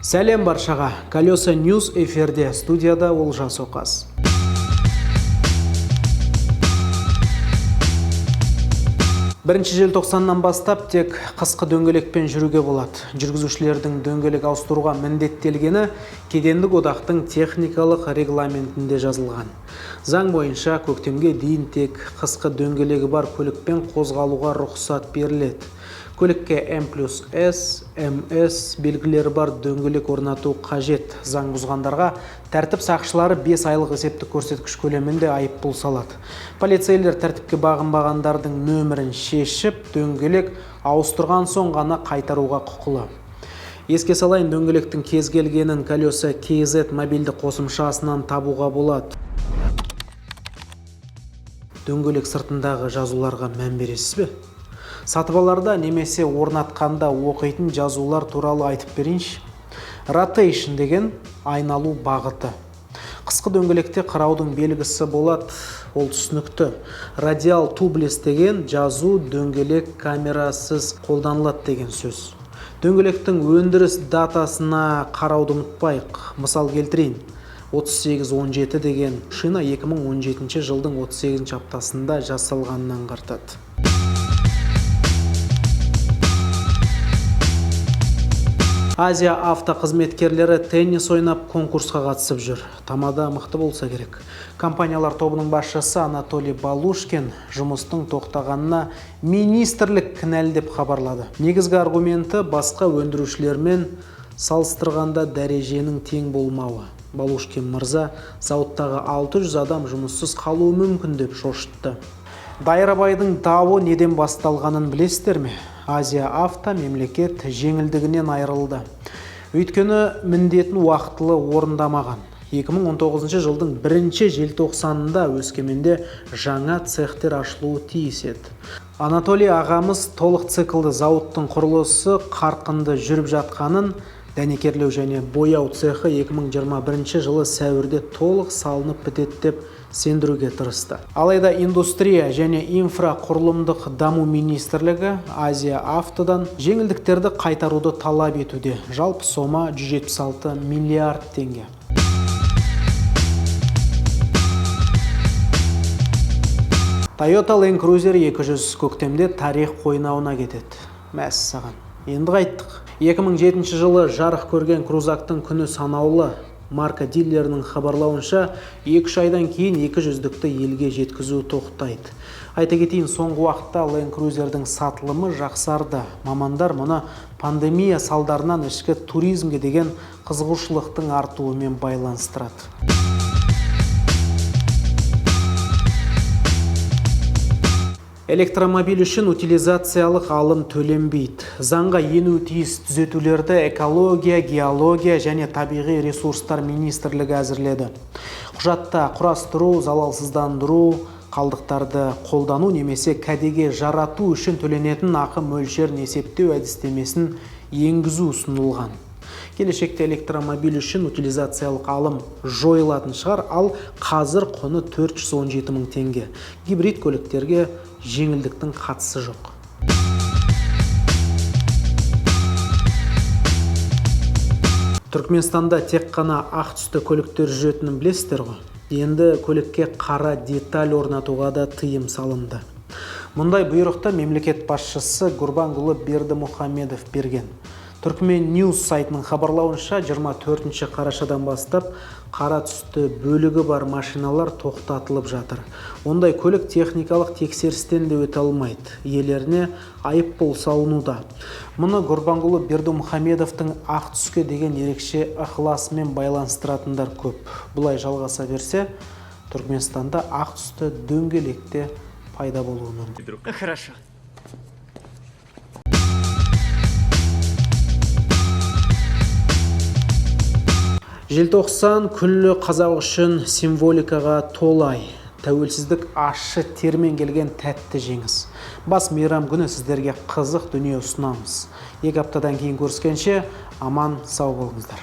Сәлем баршаға! Колеса News эфирде, студияда Олжас Оқас. Бірінші желтоқсаннан бастап тек қысқы дөңгелекпен жүруге болады. Жүргізушілердің дөңгелек ауыстыруға міндеттелгені кедендік одақтың техникалық регламентінде жазылған. Заң бойынша көктемге дейін тек қысқы дөңгелегі бар көлікпен қозғалуға рұқсат беріледі. Көлікке М плюс С, МС белгілері бар дөңгелек орнату қажет. Заң бұзғандарға тәртіп сақшылары 5 айлық есептік көрсеткіш көлемінде айыппұл салады. Полицейлер тәртіпке бағынбағандардың нөмірін шешіп, дөңгелек ауыстырған соң ғана қайтаруға құқылы. Еске салайын, дөңгелектің кез келгенін Колеса KZ мобильді қосымшасынан табуға болады. Дөңгелек сыртындағы жазуларға мән бересіз бе? Сатып аларда немесе орнатқанда оқитын жазулар туралы айтып берейінші. Rotation деген айналу бағыты. Қысқы дөңгелекте қыраудың белгісі болады, ол түсінікті. Радиал тублес деген жазу дөңгелек камерасыз қолданылады деген сөз. Дөңгелектің өндіріс датасына қарауды ұмытпайық. Мысал келтірейін. 38-17 деген шина 2017 жылдың 38 аптасында жасалғанын аңғартады. Азия авто қызметкерлері теннис ойнап конкурсқа қатысып жүр. Тамада мықты болса керек. Компаниялар тобының басшысы Анатолий Балушкин жұмыстың тоқтағанына министрлік кінәлі деп хабарлады. Негізгі аргументі басқа өндірушілермен салыстырғанда дәреженің тең болмауы. Балушкин мырза зауыттағы 600 адам жұмыссыз қалуы мүмкін деп шошытты. Дайрабайдың дауы неден басталғанын білесіздер ме? Азия Авто мемлекет жеңілдігінен айырылды. Өйткені міндетін уақытылы орындамаған. 2019 жылдың бірінші желтоқсанында Өскеменде жаңа цехтер ашылуы тиіс еді. Анатолий ағамыз толық циклды зауыттың құрылысы қарқынды жүріп жатқанын, дәнекерлеу және бояу цехы 2021 жылы сәуірде толық салынып бітеді деп сендіруге тырысты. Алайда индустрия және инфрақұрылымдық даму министрлігі Азия Автодан жеңілдіктерді қайтаруды талап етуде. Жалпы сома 176 миллиард теңге. Toyota Land Cruiser 200 көктемде тарих қойнауына кетеді. Мәссаған. Енді қайттық. 2007 жылы жарық көрген крузактың күні санаулы. Марка дилерінің хабарлауынша, 2-3 айдан кейін 200-дікті елге жеткізу тоқтайды. Айта кетейін, соңғы уақытта Land Cruiser'дің сатылымы жақсарды. Мамандар мұны пандемия салдарынан ішкі туризмге деген қызығушылықтың артуымен байланыстырады. Электромобиль үшін утилизациялық алым төленбейді. Заңға енуі тиіс түзетулерді экология, геология және табиғи ресурстар министрлігі әзірледі. Құжатта құрастыру, залалсыздандыру, қалдықтарды қолдану немесе кәдеге жарату үшін төленетін ақы мөлшерін есептеу әдістемесін енгізу ұсынылған. Келешекте электромобиль үшін утилизациялық алым жойылатын шығар, ал қазір құны 417 мың теңге. Гибрид көліктерге жеңілдіктің қатысы жоқ. Түркменстанда тек қана ақ түсті көліктер жүретінін білесіздер ғой. Енді көлікке қара деталь орнатуға да тыйым салынды. Мұндай бұйрықты мемлекет басшысы Гурбангулы Бердімұхамедов берген. Түркмен News сайтының хабарлауынша, 24 қарашадан бастап қара түсті бөлігі бар машиналар тоқтатылып жатыр. Ондай көлік техникалық тексерістен де өте алмайды. Иелеріне айыппұл салынуда. Мұны Гурбангулы Бердімұхамедовтың ақ түске деген ерекше ықыласымен байланыстыратындар көп. Бұлай жалғаса берсе, Түркменстанда ақ түсті дөңгелекте пайда болуы мүмкін. Хорошо. Желтоқсан күллі қазақ үшін символикаға толы ай. Тәуелсіздік ащы термен келген тәтті жеңіс. Бас мейрам күні сіздерге қызық дүние ұсынамыз. 2 аптадан кейін көріскенше аман сау болыңыздар.